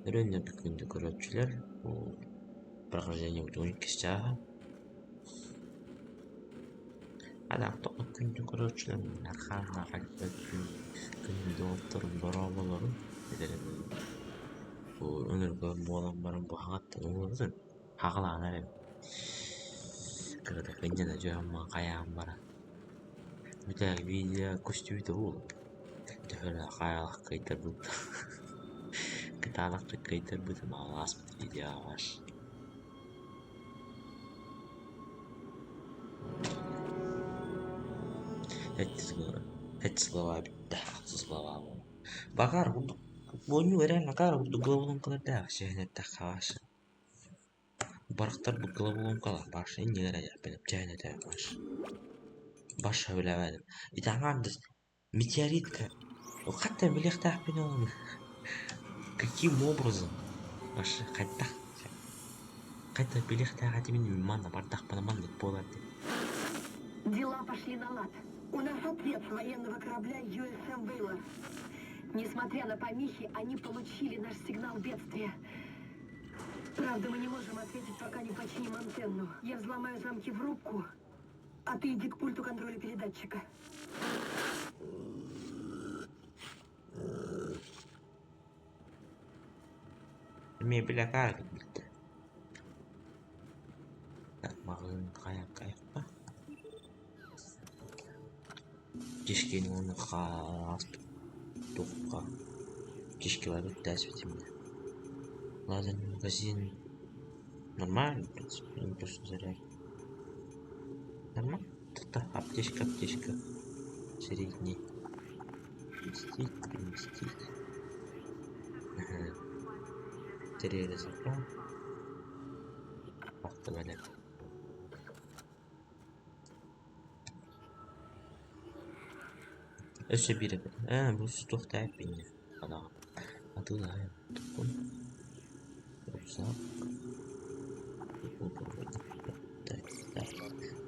Өрөөннөргө күндү көрөөччүлэр, бу прохождение иккис чааһа. Адаахтах күндү көрөөччүлэр архааннаах күндү доҕотторум дорооболорун бу өҥөргө буолан баран бу хаҥаттан уҥуорутун хаҕылаан эрэн кыратык ынньана дьоһуммун хайаан баран бүтээк видео көстүбүтэ буолуо төһө хайалаах кыайтарбыт кытаанахтык кыайтарбытым ааспыт видеоҕа Эт глава бүттэ, ахсыс глава буолла. Баҕар буонньу эрэн акаар курдук головоломкалардаах сэһэн эттэххэ Барахтар бу головоломкалар баша иннигэр чээн этэ баш. Баша билэбэт. Ити аҥаардас метеоритка хатта билиэхтээхпин ону каким образом баша хайдах хайдах билиэхтээх этибин манна бардахпына маннык буолар диэн. Дела пошли на лад. У нас ответ с военного корабля USM Вейлор. Несмотря на помехи, они получили наш сигнал бедствия. Правда, мы не можем ответить, пока не починим антенну. Я взломаю замки в рубку, а ты иди к пульту контроля передатчика. Эмиэ били акаары кэлбиттэр. Так, маҕаһыын хайа хайахпа. Кишкини уонна хааспыт туохха кишки барбыт тээспитим Лазерный магазин нормально, в принципе, не просто заряд. Нормально. Тут аптечка, аптечка. Средний. Переместить, переместить. Ага. Тереза. Автовалет. Өссө биир эбит. Ээ, бу туох тээппиний? Атыылаһайын. Рюкзак. Так, так.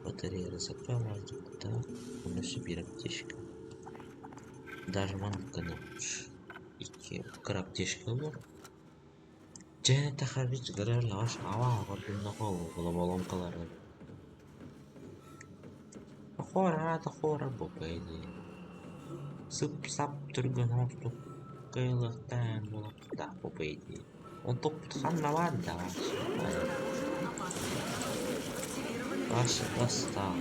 Батарея разобралась. Так, уонна өссө биир аптечка. Даже маннык гына икки кыра аптечка ылар. Дьэ, тахарбыт головоломкалары Хора бу Сып-сап түргэн оҥостук кыайылыахтаан буолуохтаах бу Онтукпут ханна баар даҕаны Бастаах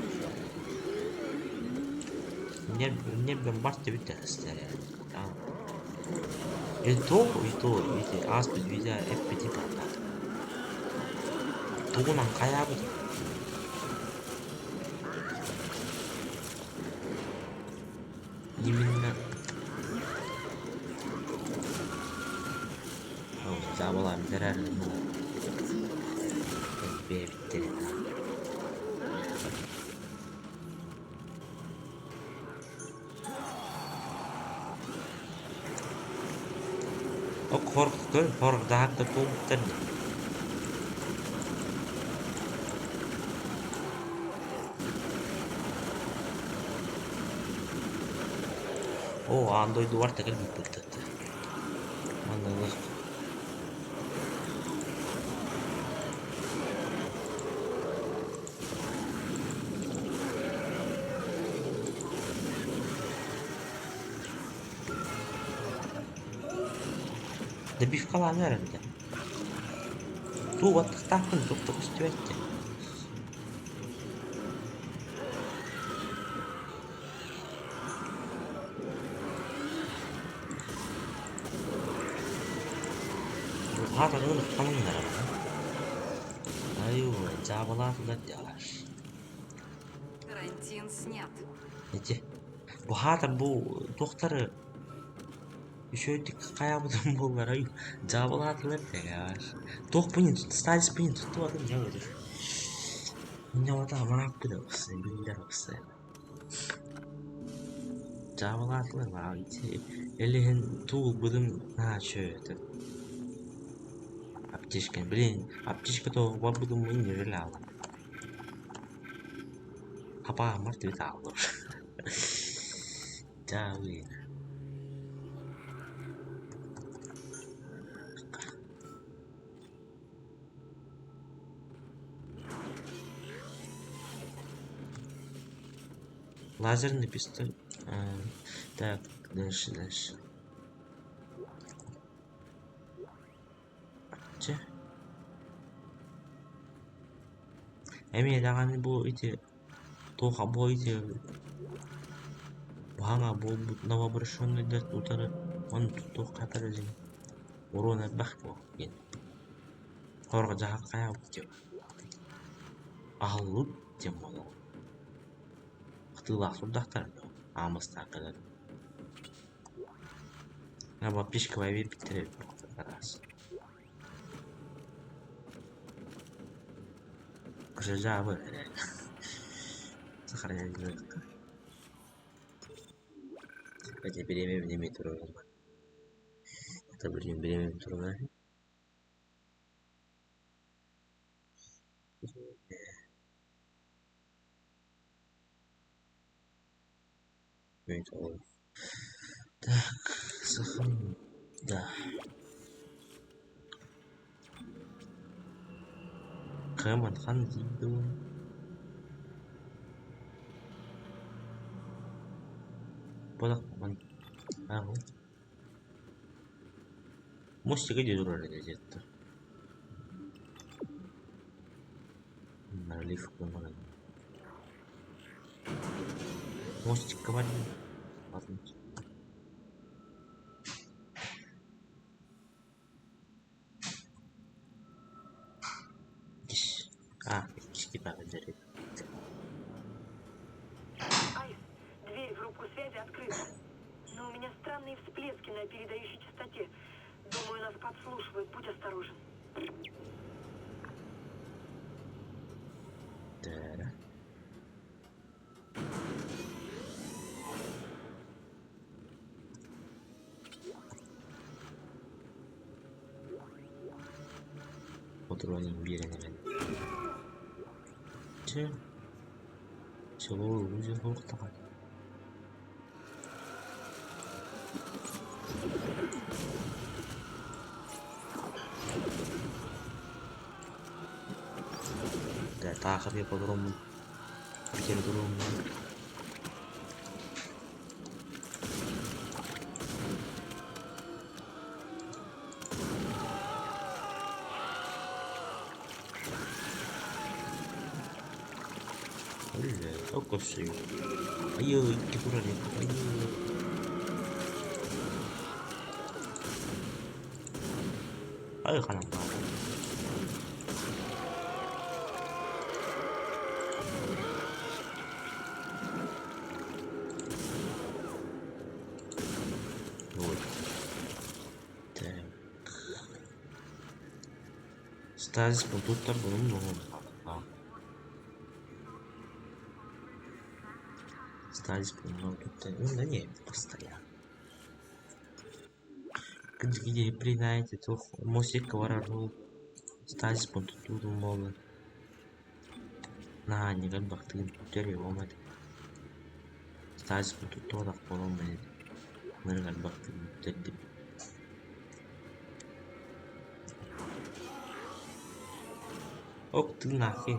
Нервим бар И то, и то, ити ааспыт видео эппити Тугунан хайаабыт Именно Забыла Бэйэбиттэрин Хоргуй хордаһар туолбуттар дии. Оо, аан дойдубар тэкэл бүппүттэр. Маннык Добивкалаан эрэрдэ. Туу баттахтаахпын туох да көстүбэт дии. Хаатаҕын халыҥнара Айуу, дьаабылаатылар дьааш. Карантин снят. Ити бу хаатар бу туохтары үчүгэйдик хайаабытым буоллар ай дьаабылаатылар дьааш. Туохпун стазиспын туттубатым дьэ өлөр. Инньэ амарааппыт биллэр Дьаабылаатылар баа ити элиһин туул-быдым наһаа үчүгэй этэ. Аптечка, блин, аптечка тоҕо барбытым инньэ аалла. Хапааммар түбүт ааллар. Дьаабыйын. Лазерный пистолет. Так, дальше, дальше. Чэ. Эмиэ даҕаны бу ити туох бу ити баһаҥа буолбут новообращенныйдар утары ону туттуохха дьиҥ уруон элбэх буо диэн Хорго дьаһах хайаабыт диэн аһыллыбыт диэн буолла Атыылаах турдахтара дуо аамыстаах кэлэн подписчикабай биэрбиттэр эбит араас Жажабы сохраняли Это бириэмэбин эмиэ туруоруммат. Это билигин бириэмэбин туруорар. Так, сохрани. Да. Кэмон хан диду. Мостик иди турар этэ диэттэр. Лифт Мостикка барбын. А, иккис китабы Айс, дверь в рубку связи открыта. Но у меня странные всплески на передающей частоте. Думаю, нас подслушивают. Будь осторожен. Да. Патронин биэрэн эрэн. Чэ, село узел даҕаны. Да, таахырга патроммун бүтэрэ туруоммун. Оккосую. Айыы, икки турар айыы. Ай ханан баар. Вот. Так. Стазис туттар булум Стазис туттар. Ну, да не, постоянно. Где принаете туох мостикка барар ол стазис туттуутун буолла. Наһаа анньыгар бахтыгын туттар буолбат. Стазис туттуотах буолан Нырыгар бахтыгын бүтэрдим. Ок тыыннаах киһи.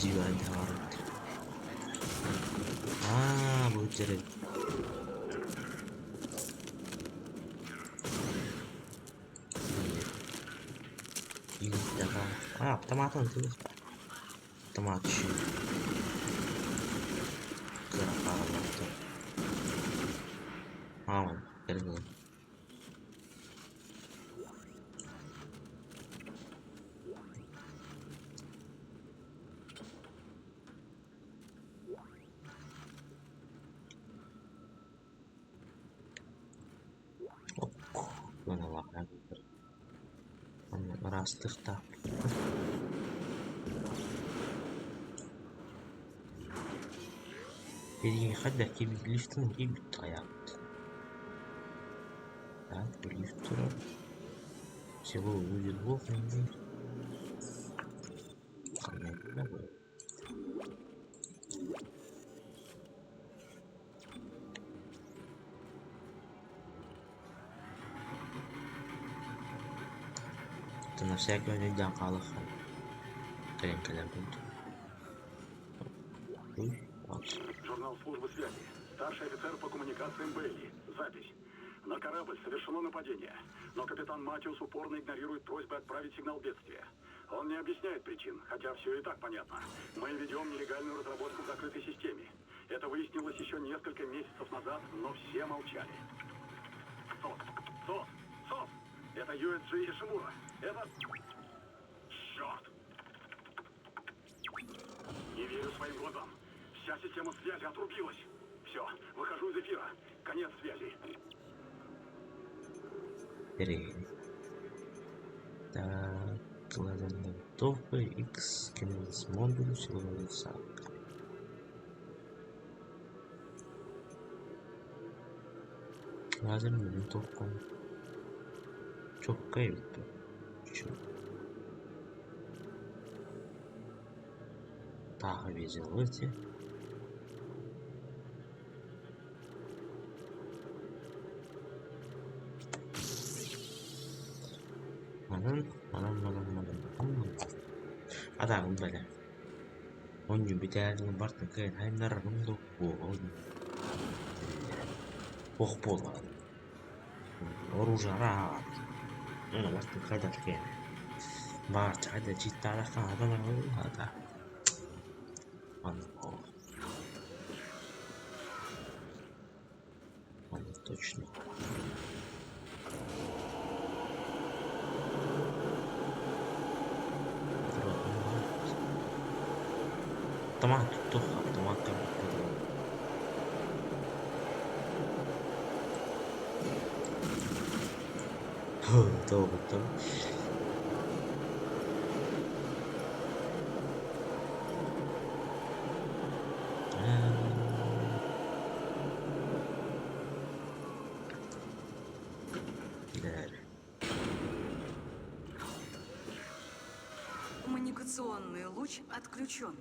Диван Аа, бу дьэрэ. А, автоматын Автомат еще. А, он, Ырастык Билигин хайдах киирбит лифтин киирбит хайаабыт. Так, бу лифт турар. Всего будет На всякий өйдөөн хаалыахха кэлин кэлэр курдук. Журнал службы связи. Старший офицер по коммуникациям Бейли. Запись. На корабль совершено нападение, но капитан Матиус упорно игнорирует просьбы отправить сигнал бедствия. Он не объясняет причин, хотя все и так понятно. Мы ведем нелегальную разработку в закрытой системе. Это выяснилось еще несколько месяцев назад, но все молчали. СОС! СОС! СОС! Это USG Ишимура. Это... Черт! Не верю своим глазам. Вся система связи отрубилась. Все, выхожу из эфира. Конец связи. Три. Так, лазерная винтовка, X, кинезис модуль, силовой рюкзак. Лазерная винтовка. Чокка эбит дуу? Таах везелоти. Манан, манан, манан, манан, манан. Атааҕым бэлэ. Онньу бүтээрин бартын кыайан хайыннарарым дуу буолуо Ох буоллаҕа Оружие араат. Бартын хайдах киэн. Баарчаҕа да читтаалахха аата Маннык Маннык точно. Автомат туттух, автомат Тоҕуттан Коммуникационный луч отключен.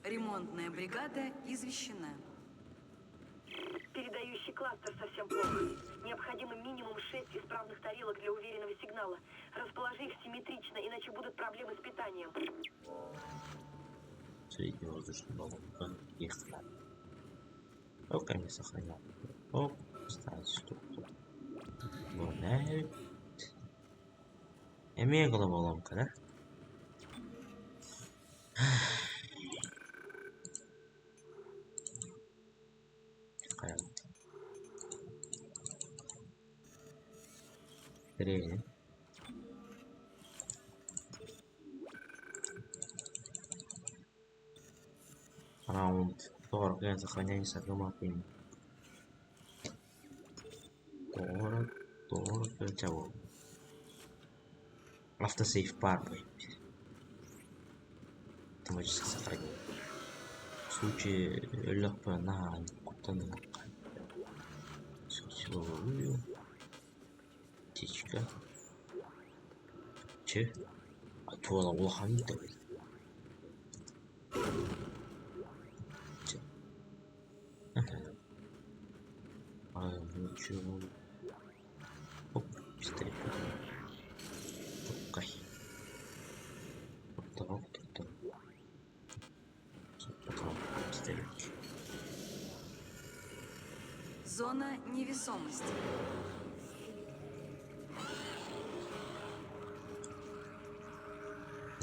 Ремонтная бригада извещена. Передающий кластер совсем плохо. Необходимо минимум шесть исправных тарелок для уверенного сигнала. Расположи их симметрично, иначе будут проблемы с питанием. Средний воздушный баллон. Ехала. Окей, не сохранял. Оп, ставить штуку. Гуляют. Эмиэ головоломка, да? Три. Раунд. Торг. Сохраняйся дома. Город, город, чего? Автосейв пар автоматически сохранение. В случае легкого на силовую птичка. Че? А туола улахан да Че? А, ну чего? Оп, пистолет. Окей. Вот так, Потом пистолет. Зона невесомости.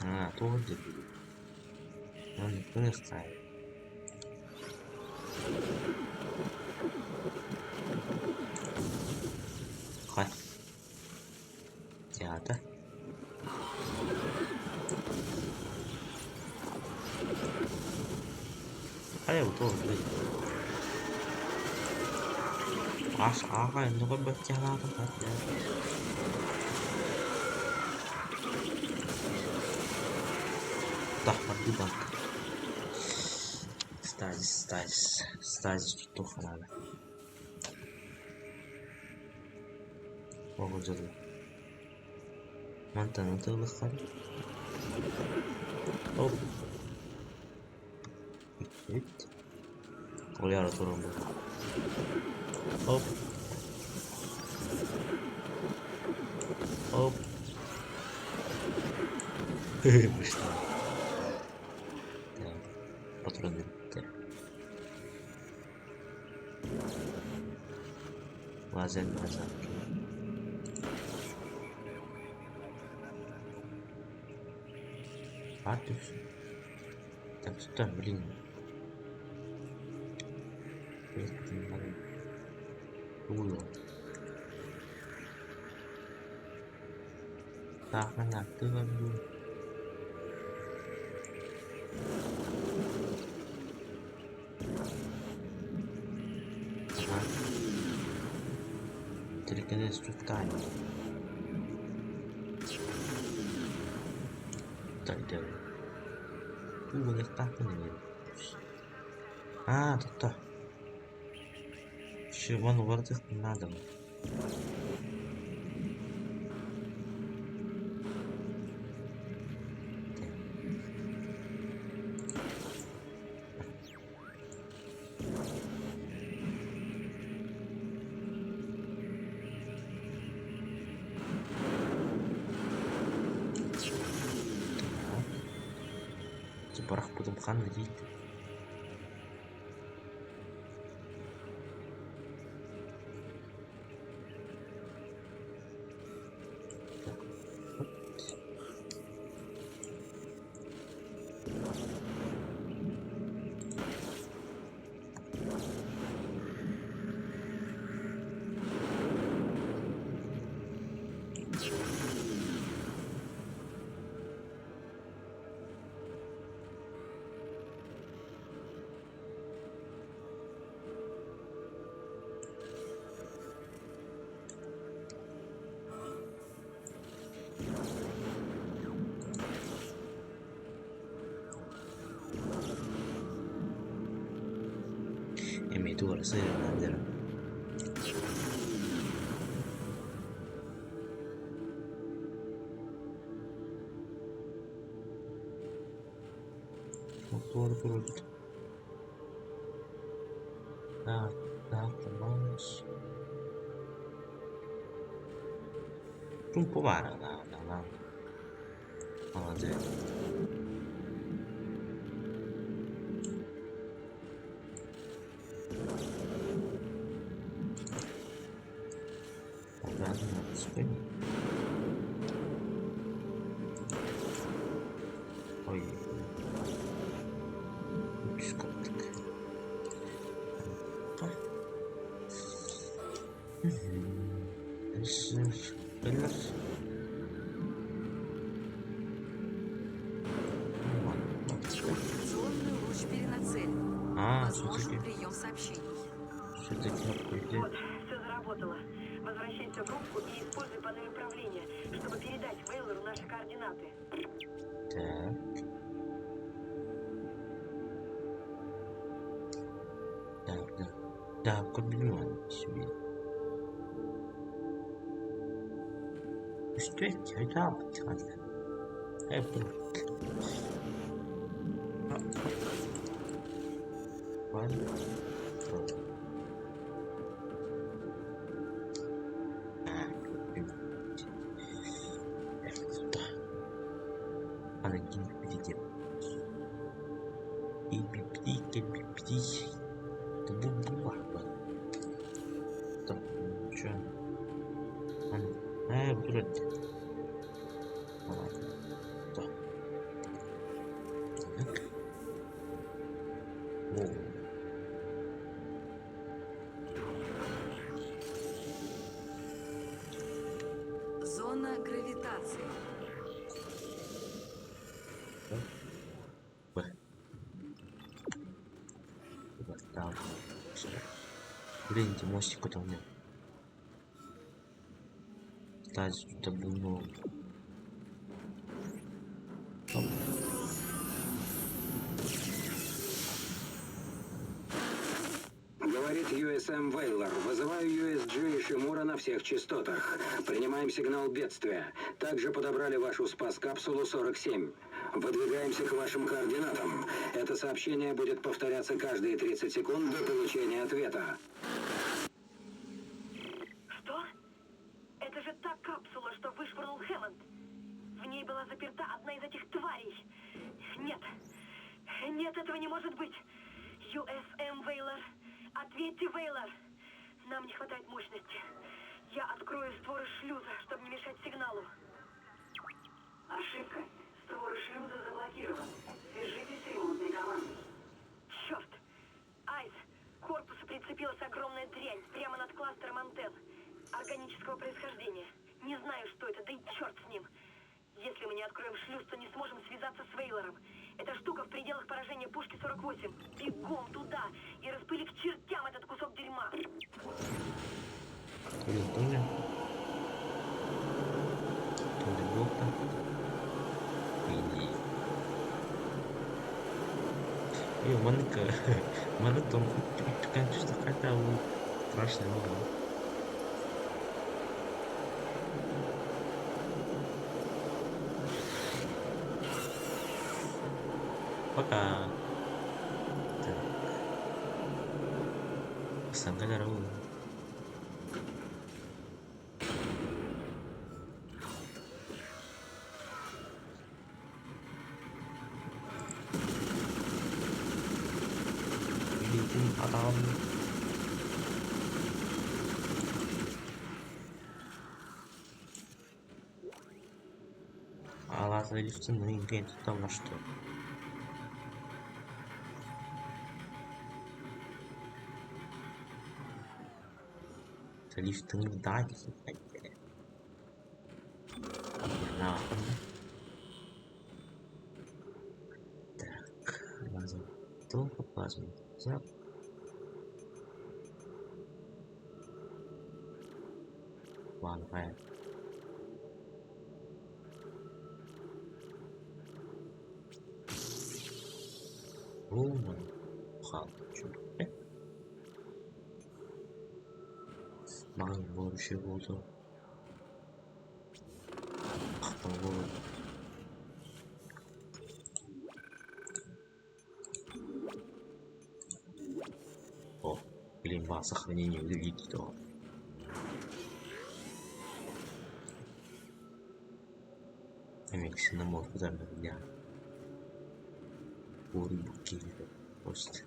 А, тоже дебил. Он не ставит. Хай. Театр. Хайа тоже Аш аҕай оннугар баччалаатым Тахпардыы Стазис, стазис, стазис туттуохха наада. Оҕо дьолу. Мантан ытыллыххар. Оп. Ит. Оляра туран Оп. Оп. Вышла. Так, патроны бүттэ. Лазер назад. А ты Так, что, блин. Таах дуу. Ага. Телекинез туттаан. Так, делай. Тугу А, тут Вон надо. Так. Бырахпытым ханна дии. Эмиэ туора сыһыаннаан Туора турбут. Так, так, мас. Чуҥпу баара Молодец. Спине. Ой. Үс каттык. Беллер. Гравитационный луч перенацелен. А, Возможен все-таки прием сообщений. все-таки кнопку где? Вот, все заработало. Возвращайся в рубку и используй панель управления, чтобы передать Вейлору наши координаты. Так. Так, да. Да, комбинирован себе. Что это? Да, Apple. One, two. Так. О. Зона гравитации. Б. Вот так. Блин, эти мостик куда у меня? Кстати, тут был Говорит USM Вейлор. Вызываю USG Ишимура на всех частотах. Принимаем сигнал бедствия. Также подобрали вашу спас-капсулу 47. Выдвигаемся к вашим координатам. Это сообщение будет повторяться каждые 30 секунд до получения ответа. Что? Это же та капсула, что вышвырнул Хэммонд. В ней была заперта одна из этих тварей. Нет, этого не может быть. USM Вейлор. Ответьте, Вейлор. Нам не хватает мощности. Я открою створы шлюза, чтобы не мешать сигналу. Ошибка. Створы шлюза заблокированы. Свяжитесь с ремонтной командой. Черт! Айз, к корпусу прицепилась огромная дрянь прямо над кластером антенн. Органического происхождения. Не знаю, что это, да и черт с ним. Если мы не откроем шлюз, то не сможем связаться с Вейлором. Эта штука в пределах поражения пушки 48. Бегом туда и распыли к чертям этот кусок дерьма. Тоже. Тоже блок. Иди. Маннык түкэн ол страшный буолла. Пока. Так. Сангала. Билетин атаҕын Аласа лифтин что. Лифтин да На. Так, лазим только плазму. Зап. Ладно, понятно. Маған болушы болды. Ақтау. О, блин, ба, сохранение удалить то. Амиксиноморф меня. Бурбуки просто.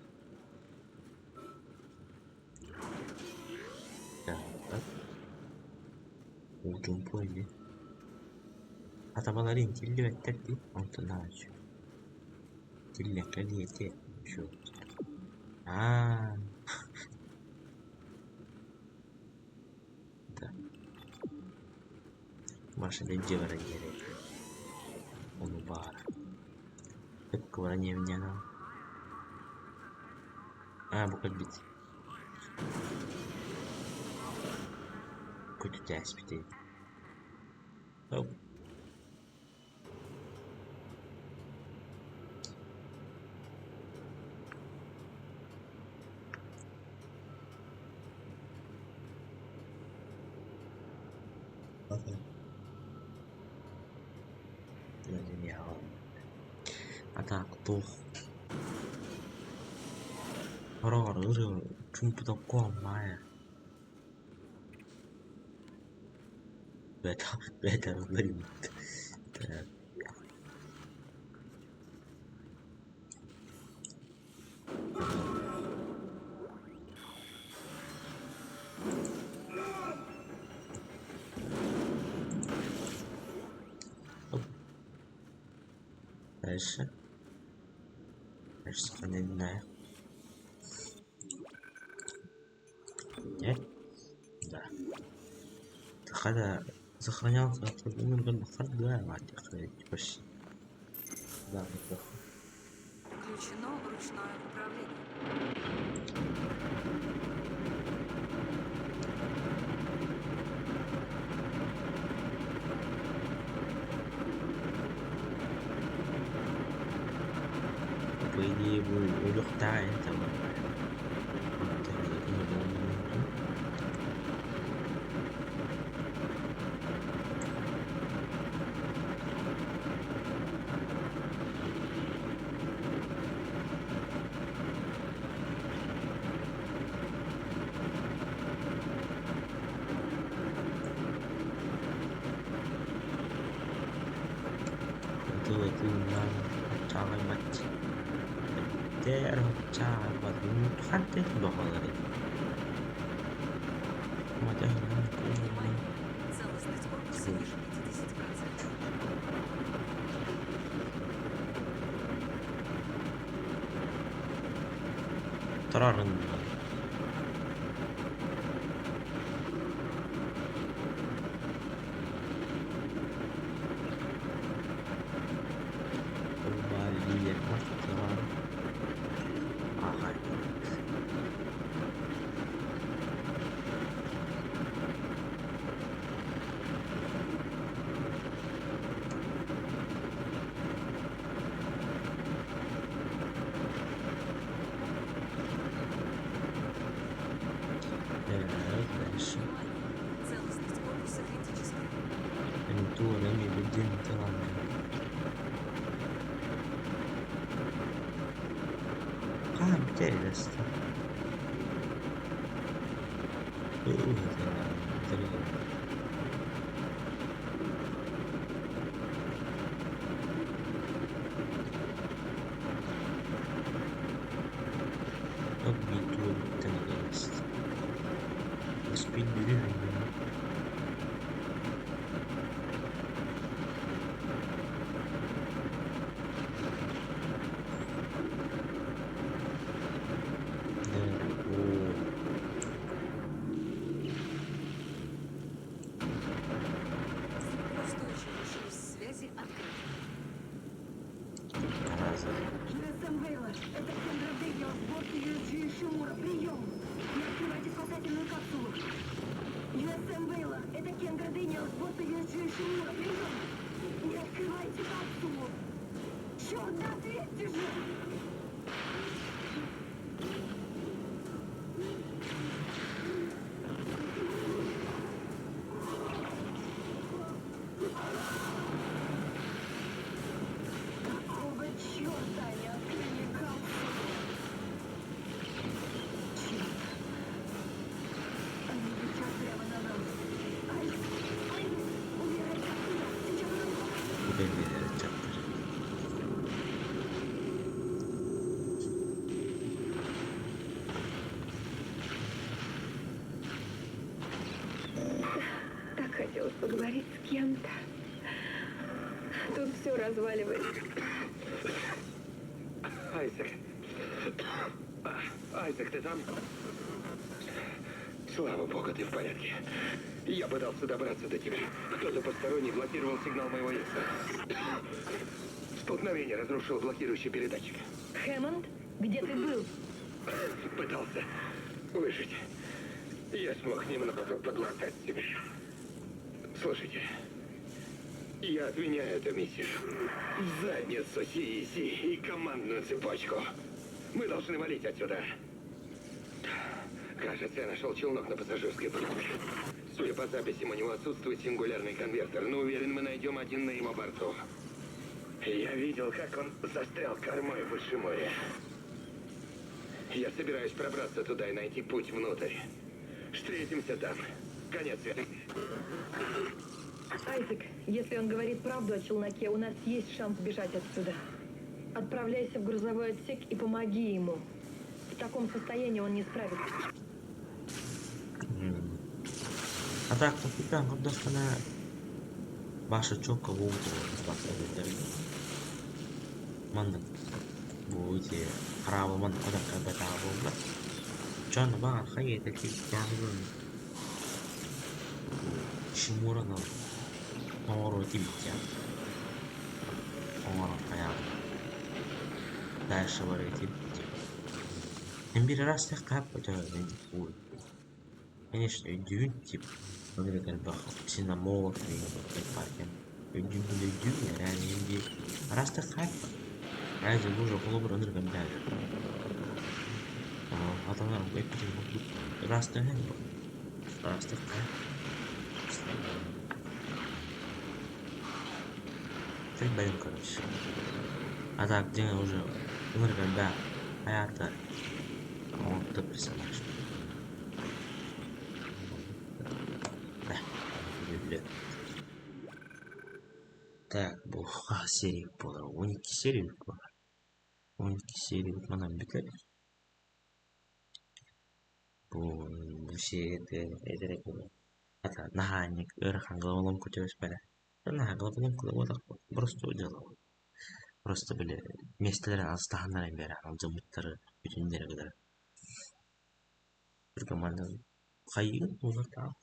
Так. Уучумпу эмиэ. Атабаларын тиллибэттэр дии, онтон аачы. Тиллэккэ диэти Аа. Да. Машина дьиэ баран иһэр Ону баара. Сөпкө баран иһэбин Аа, бу кэлбит. Көтүтээспитий. Оп. А так, туох Хороҕор ырыа чуумпутан Бэт бэт Так. Оп. Дальше. Дальше сохраняем. Нет? Да. هذا сохранялся почти. Да, неплохо. Включено ручное управление. По идее, бу өлүөхтээх это Тыла тыынан чаҕай мать. Внимание! Целостность корпуса ниже 50%. Тарарын Дальше. Внимание! Целостность корпуса критическая. Устойчивый шлюз связи открыт. USM Вейлор, это Кендра Дэниелс, борт USG Ишимура, прием! Не открывайте спасательную капсулу! USM Вейлор, это Кендра Дэниелс, борт USG Ишимура, прием! Не открывайте капсулу! Черт, да ответьте же! Какого черта они открыли капсулу? Черт! Они летят прямо на нас. Айзек, Айзек, убирайся отсюда! Сейчас рывок! Так хотелось поговорить с кем-то. Тут все разваливается. Айзек. Айзек, ты там? Слава богу, ты в порядке. Я пытался добраться до тебя. Кто-то посторонний блокировал сигнал моего Икса. Столкновение разрушило блокирующий передатчик. Хэммонд, где ты был? Пытался выжить. Я смог немного подлатать себя. Слушайте, я отменяю эту миссию. В задницу CEC и командную цепочку. Мы должны валить отсюда. Кажется, я нашел челнок на пассажирской палубе. Судя по записям, у него отсутствует сингулярный конвертер, но уверен, мы найдем один на его борту. Я видел, как он застрял кормой в Ишимуре. Я собираюсь пробраться туда и найти путь внутрь. Встретимся там. Конец связи. Айзек, если он говорит правду о челноке, у нас есть шанс бежать отсюда. Отправляйся в грузовой отсек и помоги ему. В таком состоянии он не справится. А так, капитан, көрдөххүнэ баша чокка буут Маннык бу ити хараабы маннык одакка буолла. Дьон баҕар хайа Ишимураны оҥоруо тибиттиэх оҥорон хайаабыт. Дальше барыа тибит. Эн биир араастаах Конечно, өйдүүгүн тип ынырык элбэх ксеноморф өйдүүгүн өйдүүгүн эрээри эн биир араастаах Разве уже холобур ынырык элбэх Аталар эппитин курдук ыраастаһан араастаах Блин, короче. А так, где уже ынырык элбэх хайаата оҥорто персонаж. Так, бу хас серия буолар? 12 серия буолар. 12 сериябыт манан бүтэр. Бу бу серията этэр этим хата наһаа инник ыарахан головоломка түбэспэтэ. Наһаа головоломка да буолбатах боростуой дьыала. Просто били миэстэлэрин алыстаһаннар биэрэ алдьаммыттары бүтүннэрэ гынар. Түргэн хайыгын буолуохтаах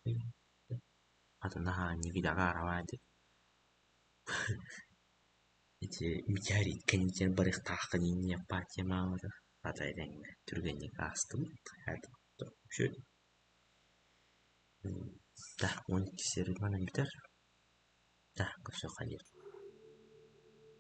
Хата наһаа инник идэҕэ араҕаайдык ити метеорит кэнниттэн барыахтааххын инниэ паатьямаабата хата этэҥҥэ түргэнник аастыбыт Да, 12 серия манан бүтэр. Да, көрсүөххэ диэри.